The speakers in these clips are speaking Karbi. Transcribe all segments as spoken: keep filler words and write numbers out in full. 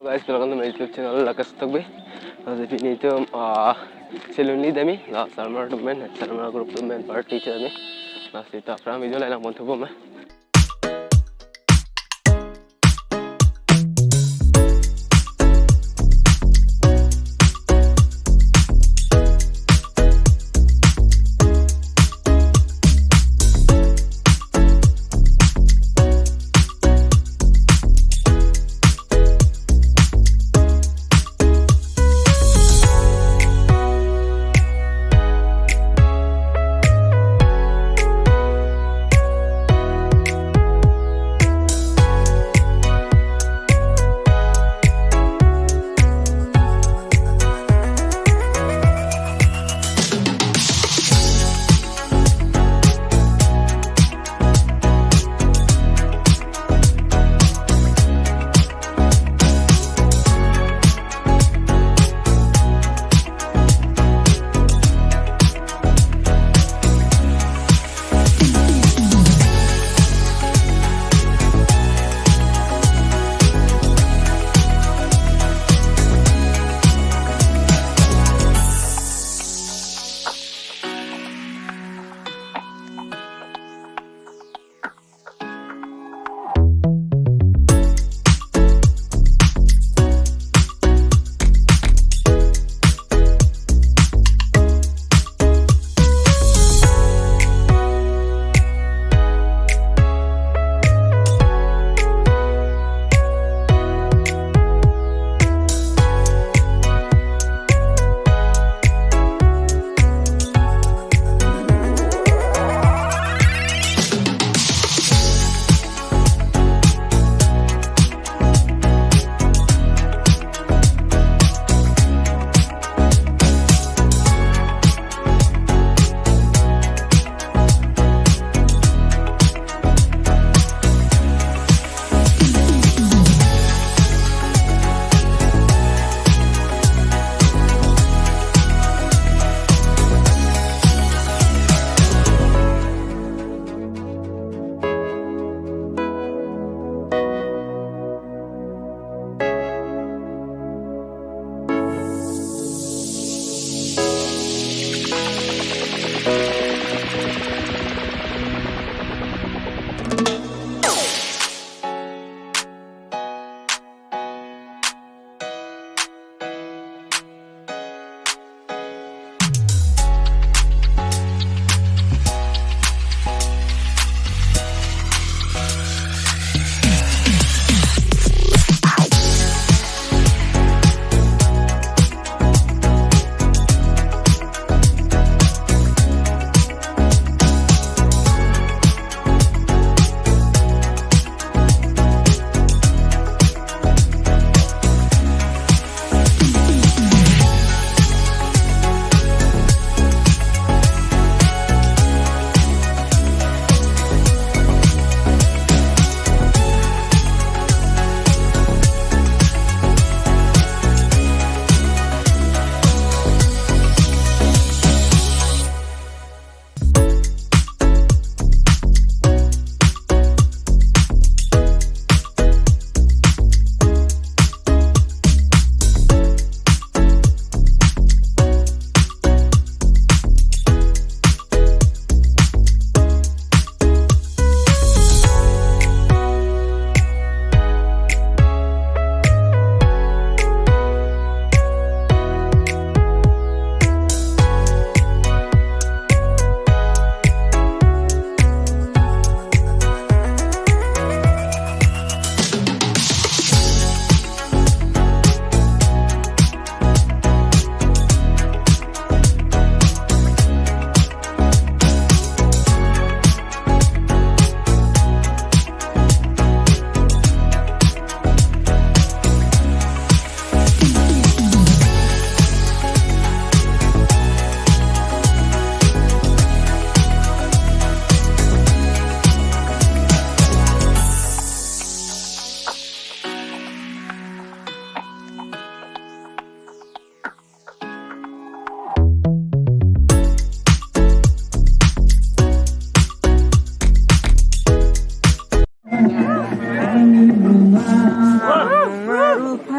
Guys, welcome to my YouTube channel, Lakas Tokbi. Lasi pini itum, ah, salon li dami, la Sarmar atum pen, Sarmar group atum pen party chami. Lasi ta aphrang video lai langpon-thupo ma.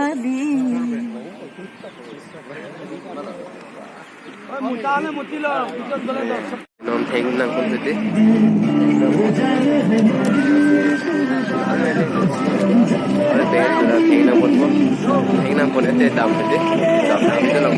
Non theng nangpon titi. Ore pe theng nangponpo. Theng nangpon titi dam titi. Dam nang titi lang.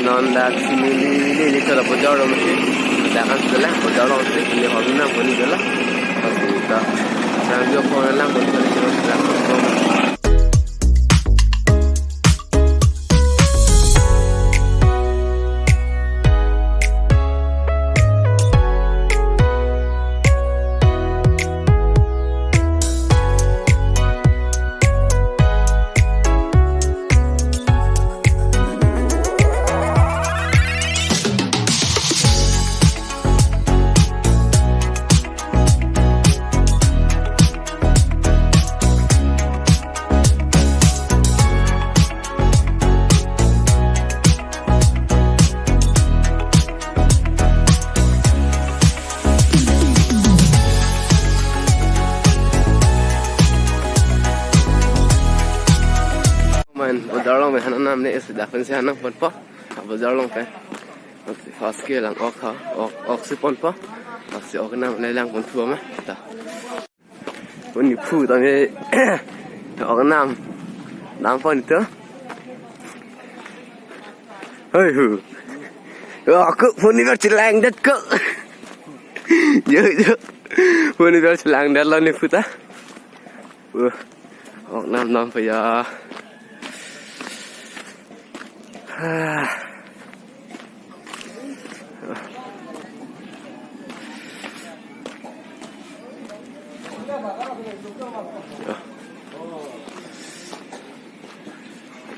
Non dak si neli, neli, neli, cholo bojar along si. Dak an sebelah bojar along si. Neli hobby nangpon neli la. Pas kita. Nang jo phone nangpon neli la. Man, bojar along pen han nang ne isi dak pensi han nangponpo. Bojar along pen. First ke lang ok ha, ok, ok si ponpo. First si ok nang le langpon thu ma. Ta. Puni phu tame. Ok nang. Nangpon to. Hei hu. Aku puni ber chelang det ko. Yo, yo. Puni ber chelang det lo ne phu ta. Wah. Ok nam nam pa ya. Ah.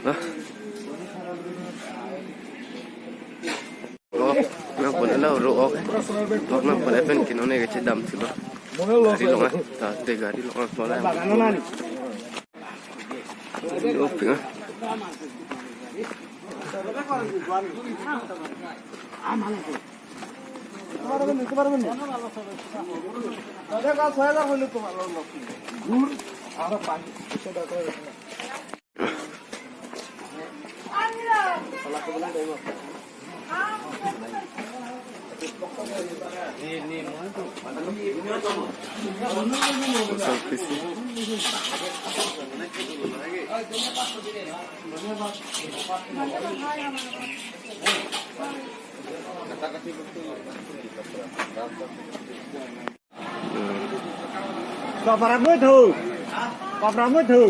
Ah. Pon ala ro ok. Tok nangpon pen kinone kachedam thulo. Gari along ah. Ta te gari along ah. Pon ala. Ro ok, ah. Paparamut ho. Paparamut ho.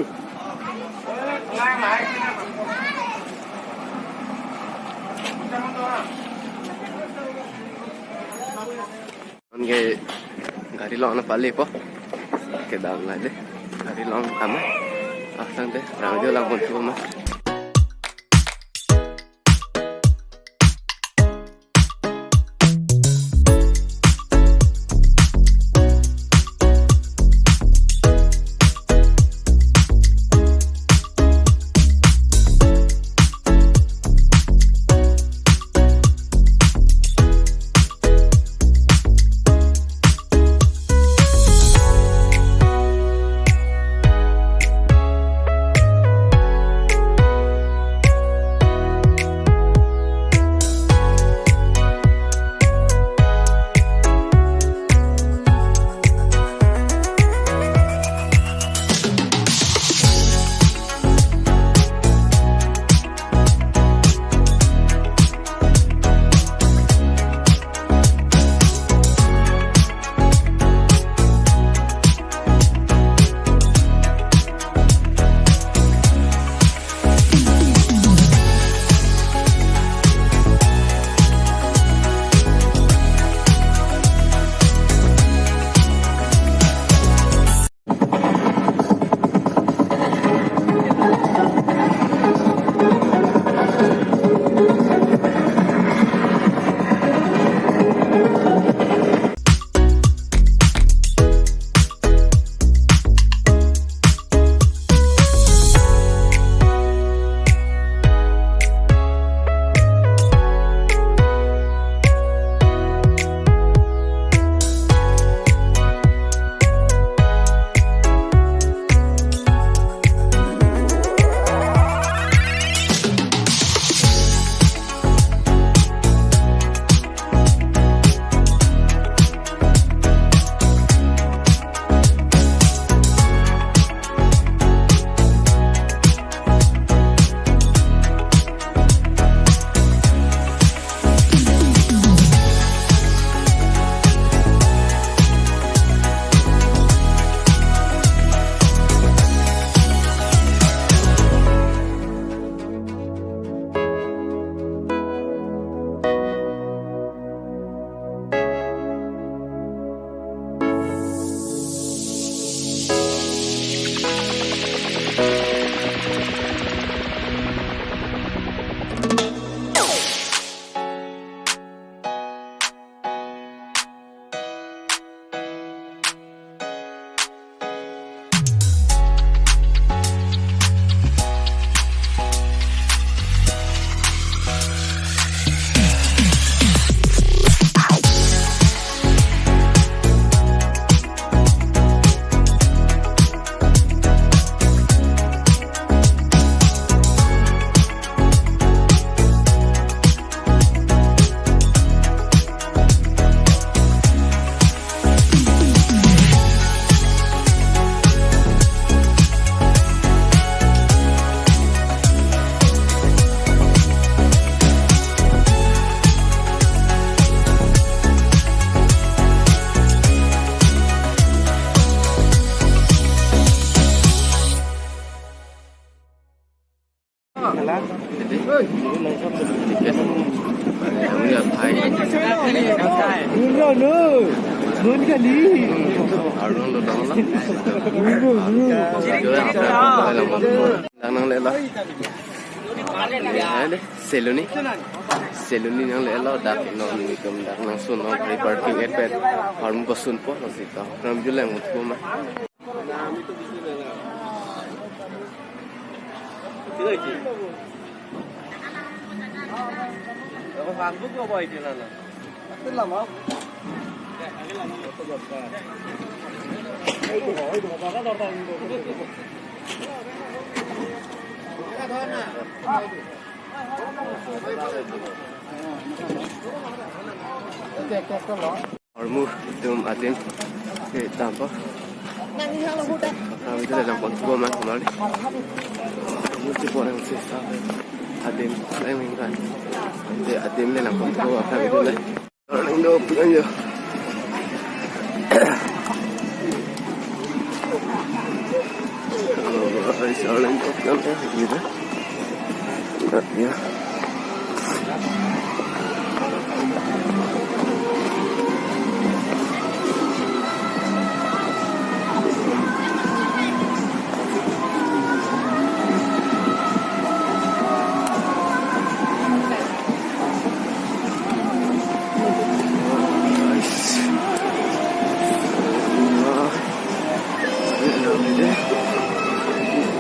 Anke gari along nangpalepo. Kedam la de. Gari along tama. Asang de. Rang jo lang pon tu ma. Nang nang le la. Seloni. Chelun ni nanglelo, dak non nelitum dak nangsun non, gari parking et pet, hormu pasunpo, lasi ta. Ram julang utpo ma. Hormu itum adim ke dampo. Kami itu dalam konsumo ma kemari. Hormu si porang si sa adim, yang mingkan. Adim le dalam konsumo kami itu le. Arleng dopik aja. Kalau guys, arleng dopik aja gitu. Nah, ya.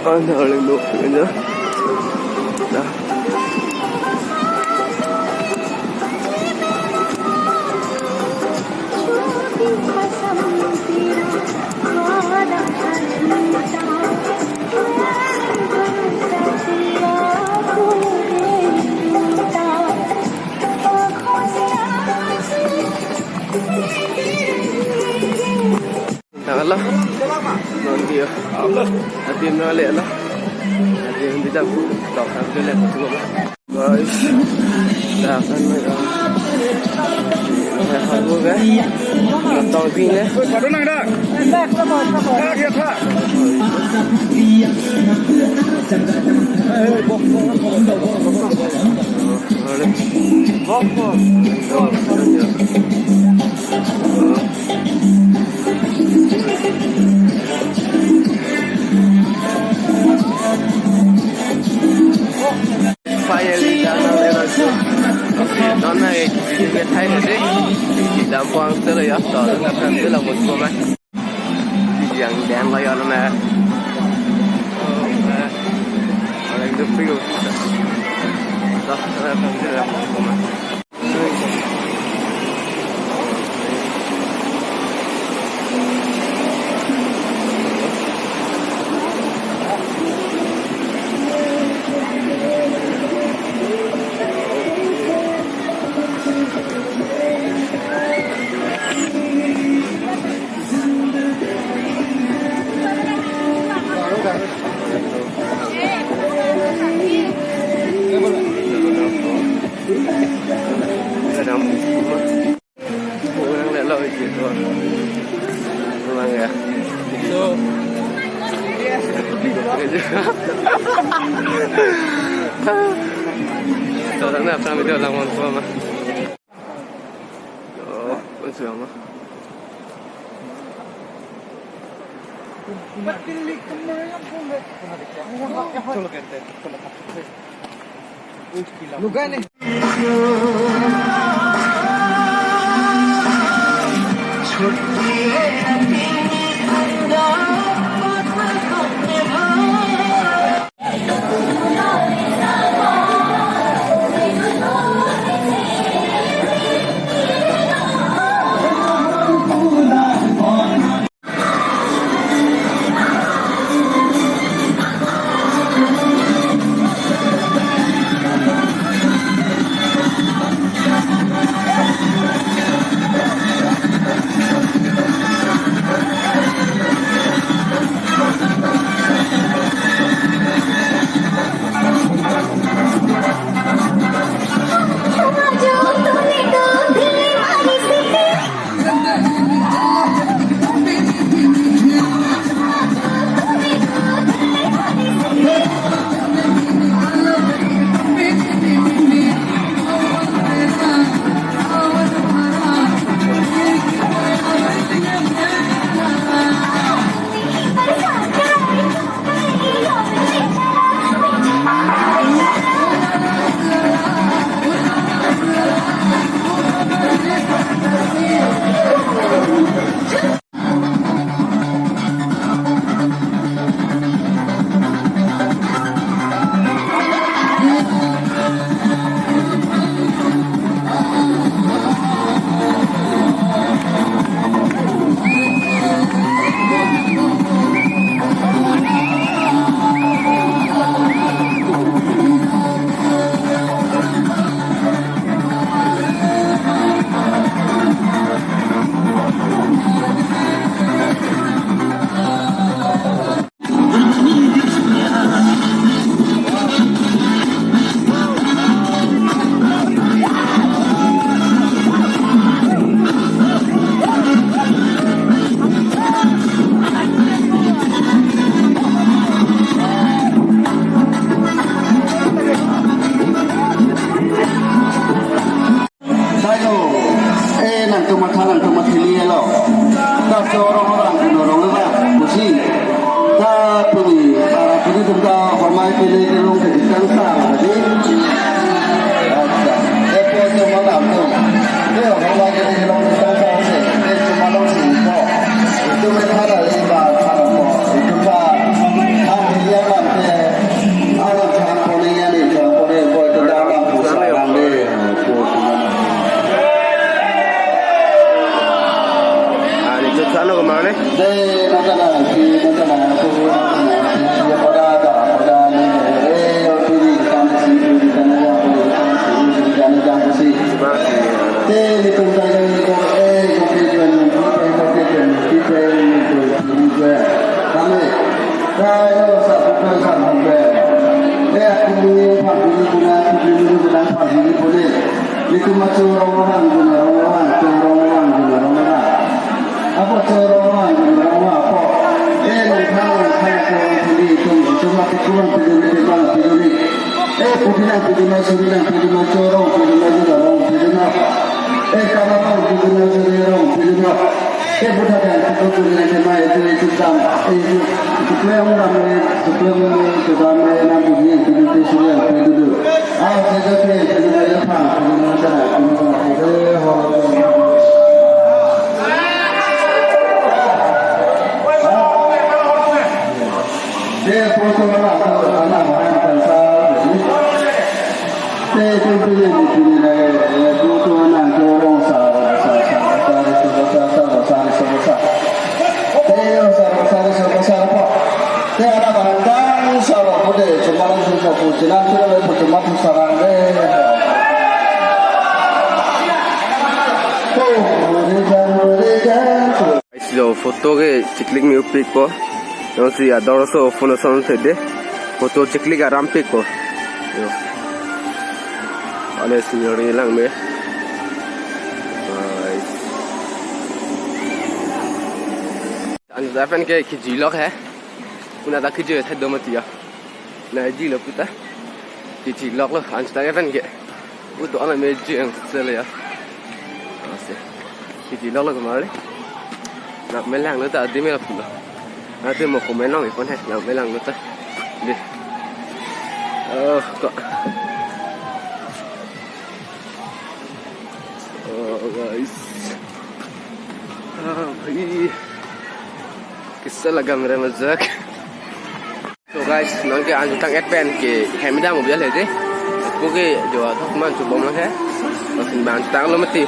Ano, arleng dopik aja. Nah. Tanglo. Non dia. Adim nanglelang. Adim di dam. Tok kan dia le. Guys. Dah kan ya. Ya, halo, guys. Tong pin ya. Padu nang dah. Dah dia tak. Eh, bok, bok, bok, bok, bok, bok. Bok, bok. Finally, done, done, done. Okay, done na, eh, video ke thai na de. Dam pang selo ya, to, na kan de la mo ko ma. Yang dan la ya na. Oh, eh. Orang itu pergi. To, na kan de la mo ko ma. Kadang kurang lelo gitu. Kurang ya. So, sekarang na, apa itu lang, mama? Oh, what's wrong? Lugar ni. Tomathalang tomathili elo. Ta chorong orang kuno rong leva pusi. Ta pini para pini tum ta hormai pini kelong ke ditang ta tadi. Acha. Epo tomathang tum. Dia hormai pini kelong ditang ta se. Dia cuma long si ko. Itu mereka ada lima orang ko. Itu ta. Hal dia nanti. Alam jangan poni ya ni, jangan poni boy ke dalam pusat nanti. Ani chot sano kemana? Kaya sa bukan sa bukan. Eh, aku ni pagi ni guna, aku ni guna pagi ni boleh. Itu macam orang-orang guna, orang-orang tu orang-orang guna, orang-orang. Apa tu orang-orang guna, orang-orang apa? Eh, nang khan, nang khan, aku orang sendiri itu, itu mati kurang tidur di depan tidur ni. Eh, putih nang tidur nang suri nang tidur nang chorong tidur nang juga orang tidur nang. Eh, kamar nang tidur nang suri orang tidur nang. Eh, budak kan tidur tidur nang kemai itu itu jam. Eh, itu itu pulang orang ni, itu pulang orang ni, itu jam ni, nang tidur tidur tidur suri orang tidur. Ah, saya tu tidur nang dia pang, tidur nang sana, tidur nang tidur ho. Dia foto mana? Mana mana kan sa? Te te te te te te te foto mana? Dorong sa sa sa sa sa sa sa sa sa sa. Te yo sa sa sa sa sa sa pa. Te ada barang sa lo pode cuma lang sa sa pu cina cina le pu cuma pu sarang de. Oh, mure jan mure jan. Guys, yo photo ke chiklik me upik ko. Yo si ador so phone son se de. Photo chiklik aram pik ko. Yo. Ane scenery lang me. Guys. An zapen ke kiji lok he. Kuna ta kiji he do mati ya. Na ji lo puta. Kiji lok lo an zapen ke. Uto ana me jeng sele ya. Ase. Kiji lok lo kemari. Nang melang lo ta di me lo pulo. Nanti mau komen nong ipon he. Nang melang lo ta. Di. Oh, kok. Oh, guys. Ah, bhai. Kisa laga mere mazak. So guys, nang ke anju tang et pen ke hem dam ubial he je. Ko ke jo athak man chu bom lang he. Mas ban tang lo mati.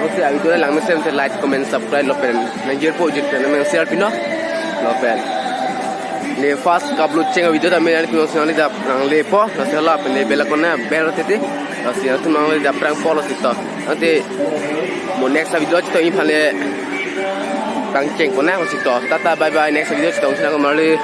Okay, a video lang mesen te like, comment, subscribe lo pen. Nang jir po jir pen nang share pino. Lo pen. Le first upload cheng video ta me ani pino sinali dap nang le po. Nang se la pen le bela kona bel tete. Nang se tu nang le dap prang po lo sito. Nanti mo next video chito in phale prang cheng kona lo sito. Tata bye bye, next video chito sinako marli.